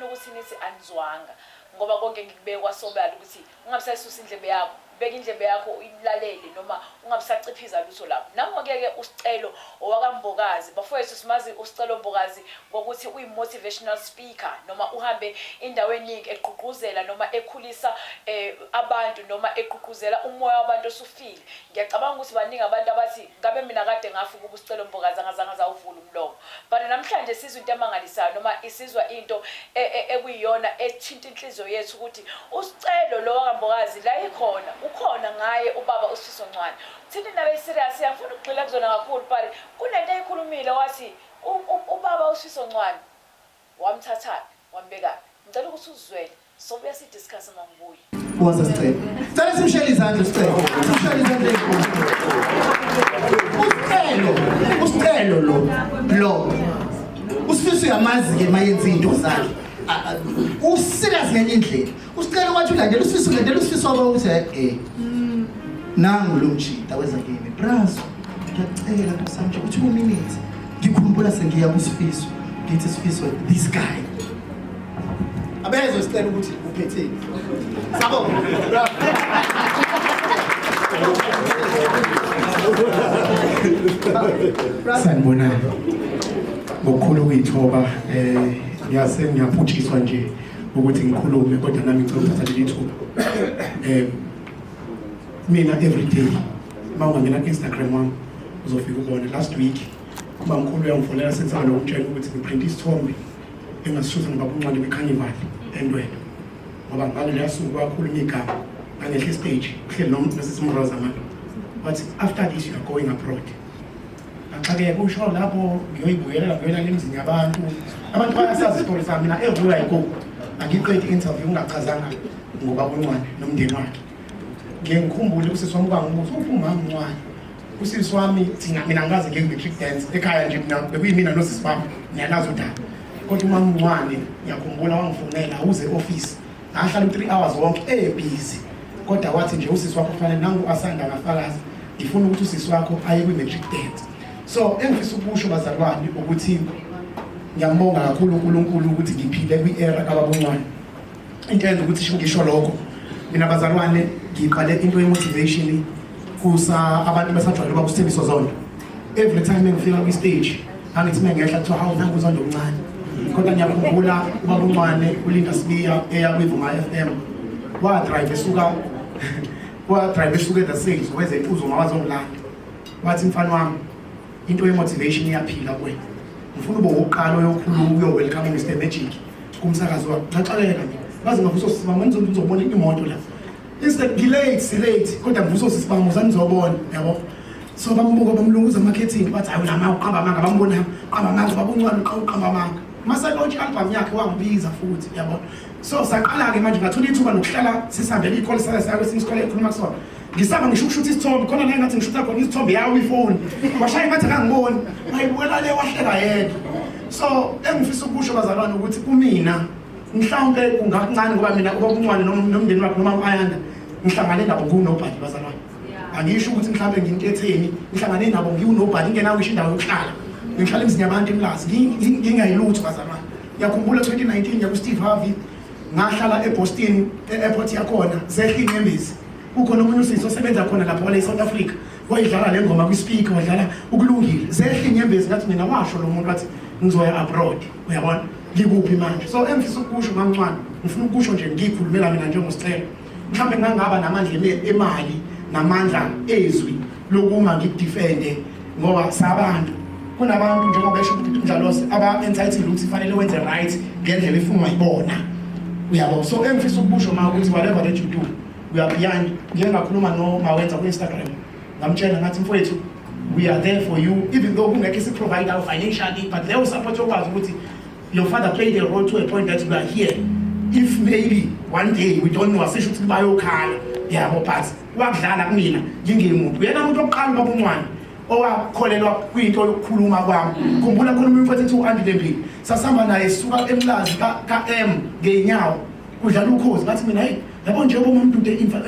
Ukuthi nithi anizwanga, ngoba konke ngikubekwa sobala ukuthi ungabisayisusa indlebe yakho, beka indlebe yakho uyilalele, noma ungabisaciphiza lutho lapho. Nangoke-ke uSicelo owakaMbokazi, bafowethu, simazi uSicelo Mbokazi ngokuthi uyi-motivational speaker, noma uhambe indawo eningi egqugquzela noma ekhulisa abantu, noma egqugquzela umoya wabantu osufile. Ngiyacabanga ukuthi baningi abantu abathi ngabe mina kade ngafa ukuba uSicelo Mbokazi angazange azawuvula umlomo. But namhlanje sizwa into emangalisayo, noma isizwa into ekuyiyona ethinta inhliziyo yethu, ukuthi uSicelo lo wakaMbokazi la ikhona ukhona ngaye ubaba uSifiso Ncwane. Thinta indaba e-serious, ngifuna ukugxila kuzona kakhulu, but kunento eyikhulumile wathi ubaba uSifiso Ncwane wamthathaphi, wambekaphi. Ngicela ukuthi uzizwele, sobuya si-discuss uma ngibuya. Woza Sicelo. Cela simshayele izandla uSicelo. Simshayele izandla ezinkulu. Usicelo, uSicelo lo. Lo. Usifiso uyamazi ke mayenza into zakhe. Userious ngenye indlela. Usicelo wathi ulandela uSifiso, ulandela uSifiso waba uthi eh. Nangu lo mjita weza kimi. Brazo, ngiyacela Nkosi nje uthi 2 minutes. Ngikhumbula sengiya kuSifiso. Ngithi Sifiso, this guy. Abezwe sicela ukuthi uphetheni. Sabo. Sanibonani. Ngokukhulu ukuyithoba, ngiyase ngiyaphutshiswa nje ukuthi ngikhulume, kodwa nami ngicela ukuthatha leli thuba. Mina every day uma ungangena ku-Instagram wami uzofika ubone. Last week ubamkhulu uyangifonela sensaba nokumtshela ukuthi ngiprinte isithombe engasishutha nobaba uNcwane kwi-carnival eNdwedwe, ngoba ngaleliya suku wakhuluma igama ngangehla istage kuhleli nosisi Mroza manje, wathi after this you are going abroad. Ngaxakeka usho lapho ngiyoyibuyelela ngiyolala emzini yabantu. Abantu bayasazi isitori sami, mina everywhere I go angiqedi i-interview ngingachazanga ngoba uNcwane nomndeni wakhe. Ngiye ngikhumbule usisi wami kwangibuza uphi umama uNcwane. Usisi wami thina, mina ngikaze ngiye matric dance ekhaya nje, mina bekuyimina nosisi wami, ngiyalazi udaba. Kodwa umama uNcwane ngiyakhumbula wangifonela uze office, ngahlala u-3 hours wonke ebhizi, kodwa wathi nje usisi wakho kufanele nangu asanda ngafakaza, ngifuna ukuthi usisi wakho aye kwi-matric dance. So engifisa ukusho bazalwane ukuthi ngiyambonga kakhulu uNkulunkulu ukuthi ngiphile kwi-era kababa uNcwane. Into eyenza ukuthi ngisho lokho, mina bazalwane ngiqale into ye-motivation kusa abantu besajwayele uba kuSithembiso Zondo. Every time engifika kwi-stage angithi uma ngehla kuthiwa hawu nangu uZondo omncane. Kodwa ngiyakhumbula ubaba uNcwane uLinda Sibiya eya kwiVuma FM, wadrive esuka wadrive esuka e-The Sales weze eNtuzuma wazongilanda, wathi mfana wami into ye-motivation iyaphila kuwena, ngifuna ube wokuqala oyokhuluma uyo-welcome Mr Magic kumsakazo wakho. Ngaxakeka mina, baze ngavusa osisi bami ngizobona imoto la. Instead ngilate, silate, kodwa ngivusa osisi bami ngizobona, yabo. So bambuka bamlunguza amakhethini, bathi hayi lama uqamba amanga, bambona uqamba amanga baba uNcwane uqamba amanga. Mase launch album yakhe wangibiza futhi, yabo. So saqala ke manje ngathola ithuba nokuhlala sisihambela ikole sala saya kwesinye isikole ekhuluma kusona. Ngisaba ngisho ukushutha isithombe khona la ngathi ngishutha khona isithombe yawo ifoni. Washaya ngathi akangiboni. Wayibukela le wahleka yedwa. So engifisa ukusho bazalwane ukuthi kumina mhlawumbe kungakuncane ngoba mina ubaba uNcwane nomndeni wakhe noma u-Ayanda ngihlangane nabo ngiwunobhali bazalwane. Angisho ukuthi mhlawumbe ngintetheni, ngihlangane nabo ngiwunobhali ngingenawo ngisho indawo yokuhlala. Ngihlala emzini yabantu eMlazi, ngingayilutho bazalwane. Ngiyakhumbula 2019 ngiya ku-Steve Harvey, ngahlala eBoston e-airport yakhona, zehla iy'nyembezi. Kukhona omunye usisi osebenza khona lapho wale e-South Africa, wayidlala le ngoma kwi-speaker, wadlala ukulungile. Zehla iy'nyembezi ngathi mina washo lo muntu wathi ngizoya abroad, uyabona? Ngikuphi manje? So engifisa ukusho mamncwane, ngifuna ukusho nje ngiyikhulumela mina njengoSicelo. Mhlawumbe ngingangaba namandla emali namandla ezwi lokuma ngikudefende ngoba sabantu. Kunabantu njengoba esho ukuthi uMdlalose aba-entitled ukuthi fanele wenze right ngendlela efunwa yibona. Uyabo? So engifisa ukusho ma ukuthi whatever that you do, we are behind. Ngike ngakhuluma noMawenza ku-Instagram, ngamtshela ngathi mfowethu we are there for you, even though kungekho isi-provide financially, but leyo support yokwazi ukuthi your father played a role to a point that we are here. If maybe one day we don't know, asisho ukuthi bayokhala, yabo, but wakudlala kumina ngingemuntu. Uyena umuntu oqala ubaba uNcwane owakholelwa kwinto yokukhuluma kwami. Khumbula khona umfowethu ethi u-Andile Mbili, sasihamba naye sisuka eMlazi ka-M ngey'nyawo kudlala ukhozi, ngathi mina hey yabo njengoba umuntu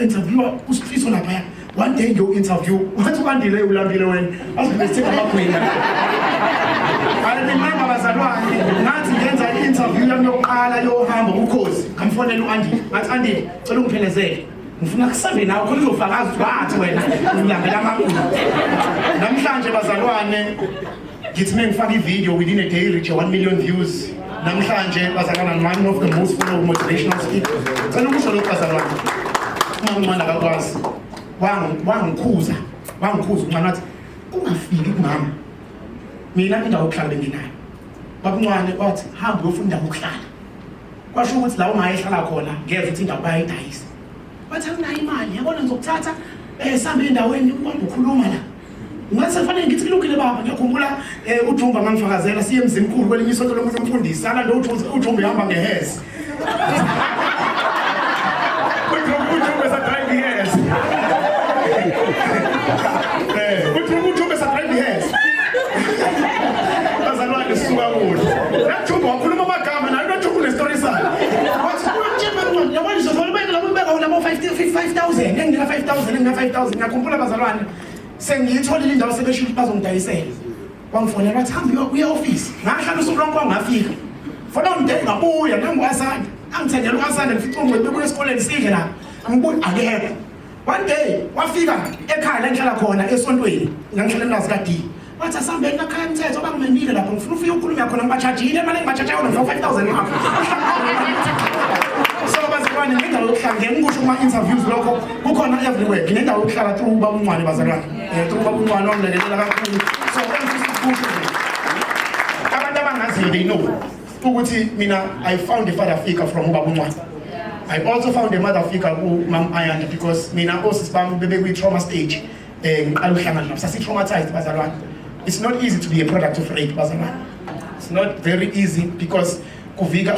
interviewer uSifiso laphaya, one day ngiyo-interview, wathi u-Andile ulambile wena azobe sithenga amagwinya. I remember bazalwane ngathi ngenza i-interview yami yokuqala. Ngiqala yohambo ukhozi, ngamfonela u-Andile, ngathi Andile, cela ungiphelezele. Ngifuna kusambe nawe khona uzofakaza ukuthi wathi wena ngilambela amakhulu. Namhlanje bazalwane ngithi mengifaka i-video within a day reach 1 million views. Namhlanje bazalwane I'm one of the most followed motivational speakers. Cela ukusho lokhu bazalwane. Uma uncane akakwazi. Wangikhuza, wangikhuza uncane wathi ungafiki kumama. Mina indawo yokuhlala benginayo. Babuncwane wathi hamba uyofuna indawo yokuhlala. Kwasho ukuthi la uma ehlala khona ngeze ukuthi indawo bayayidayisa. Wathi anginayo imali, yabona ngizokuthatha sambe endaweni uhamba ukhuluma la. Ngathi sekufanele ngithi kulungile baba, ngiyakhumbula uJumba mangifakazela siye emzimkhulu kwelinye isonto lomunye umfundisi, alande uJumba uhamba ngehesi. uJumba esadrive ihesi. uJumba esadrive ihesi. Bazalwane sisuka kuhle. NaJumba wakhuluma amagama naye uJumba unestory sakhe. Wathi uyamtshela yabona izozona beke labo beka labo 5000 enginika 5000 enginika 5000 ngiyakhumbula bazalwane sengiyitholile indawo sebesho ukuthi bazongidayisela. Wangifonela wathi hamba uye office. Ngahlala usuku lonke wangafika. Following day ngabuya nangu Asanda. Angithengela uAsanda ngifica ungcweti bebuya esikoleni sidle la. Ngibuya akekho. One day wafika ekhaya la ngihlala khona esontweni ngangihlala emlazi ka D. Wathi asambeni ekhaya mthetho bangimemile lapho ngifuna ufike ukhulume khona ngibachajile imali engibachaja yona ngifuna 5000 ngapha. So bazalwane ngendawo yokuhlala ngeke ngikusho kuma interviews lokho kukhona everywhere nginendawo yokuhlala through ubaba uNcwane bazalwane. Through ubaba uNcwane wangilekelela kakhulu. So engifisa ukusho abantu abangaziyo they know ukuthi mina I found a father figure from ubaba uNcwane. I also found a mother figure ku Mam Ayanda because mina osisi bami bebe kwi trauma stage ngiqala ukuhlangana nabo sasi traumatized bazalwane. It's not easy to be a product of rape bazalwane. It's not very easy because kuvika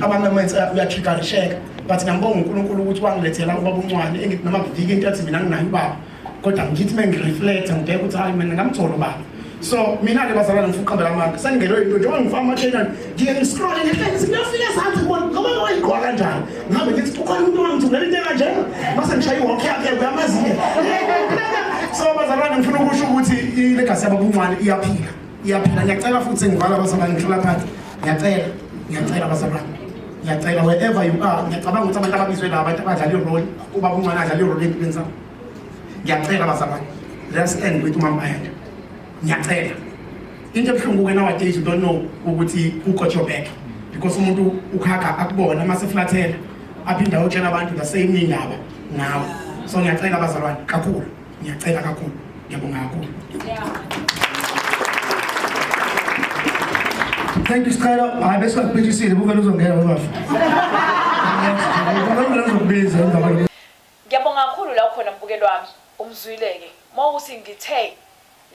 ama moments uyatriggerisheka but ngiyambonga uNkulunkulu ukuthi wangilethela ubaba uNcwane engithi noma kuvika into athi mina nginayo ubaba kodwa ngithi mengireflect ngibheka ukuthi hayi mina ngamthola ubaba. So mina ke bazalwane ngifuna ukuqambela amanga sengingelwe into njengoba ngifaka ama-channel ngiye ngiscrolle ngehlele ngithi ngiyafika ezansi ngibona ngoba wayigqoka kanjani ngihambe ngithi ukhona umuntu owangithungela into ekanje mase ngishaya i-walk yakhe uyamazi-ke. So bazalwane ngifuna ukusho ukuthi ilegacy yababa uNcwane iyaphila iyaphila. Ngiyacela futhi sengivala bazalwane ngihlola phansi. Ngiyacela ngiyacela bazalwane ngiyacela wherever you are ngiyacabanga ukuthi abantu ababizwe la abantu abadlala i-role ubaba uNcwane adlala i-role empilweni zabo. Ngiyacela bazalwane let's end with umama Ayanda. Ngiyacela. Into ebuhlungu ke nowadays you don't know ukuthi who got your back because umuntu ukhakha akubona mase flathela aphinda ayotshela abantu the same indaba ngawe. So ngiyacela bazalwane kakhulu, ngiyacela kakhulu, ngiyabonga kakhulu. Thank you Sicelo. Hayi bese bakuphethisile buvele uzongena baba. Ngiyabonga uzokubiza emva kwalokho. Ngiyabonga kakhulu la ukhona mbukeli wami umzwile-ke uma ukuthi ngithe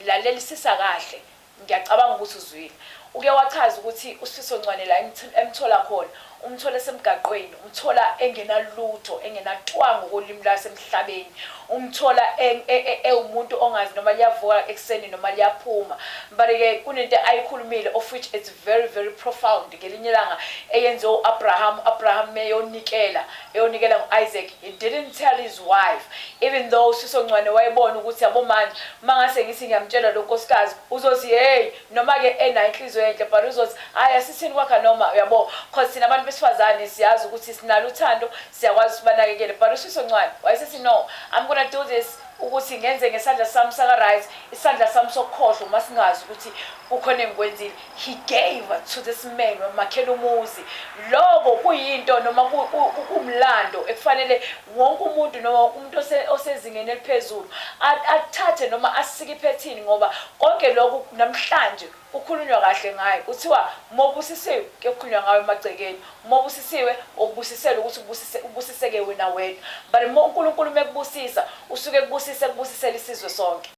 lalelisisa kahle ngiyacabanga ukuthi uzwile. Uke wachaza ukuthi uSifiso Ncwane la emthola khona umthola esemgaqweni umthola engenalutho engenatwanga kolimi lwasemhlabeni umthola ewumuntu ongazi noma liyavuka ekuseni noma liyaphuma but-ke kunento ayikhulumile of which it's very very profound ngelinye ilanga eyenziwe u-Abraham Abraham meyonikela eyonikela ngo-Isaac he didn't tell his wife even though uSifiso Ncwane wayebona ukuthi yabo manje mangase ngithi ngiyamtshela lo nkosikazi uzothi hey noma ke enayo inhliziyo enhle but uzothi hayi asithini kwakha noma uyabo cause thina abantu besifazane siyazi ukuthi sinalo uthando siyakwazi sibanakekele but uSifiso Ncwane wayesethi no I'm gonna do this ukuthi ngenze ngesandla sami saka right isandla sami sokukhohlwa uma singazi ukuthi kukhona engikwenzile. He gave to this man wamakhela umuzi. Lokho kuyinto noma kumlando ekufanele wonke umuntu noma wonke umuntu osezingeni eliphezulu athathe noma asike iphethini ngoba konke lokhu namhlanje kukhulunywa kahle ngaye. Kuthiwa mobusisiwe kuyokhulunywa ngawe emagcekeni, mobusisiwe ukubusisela ukuthi ubusiseke wena wedwa, but uma uNkulunkulu mekubusisa usuke ekubusisa ekubusisela isizwe sonke.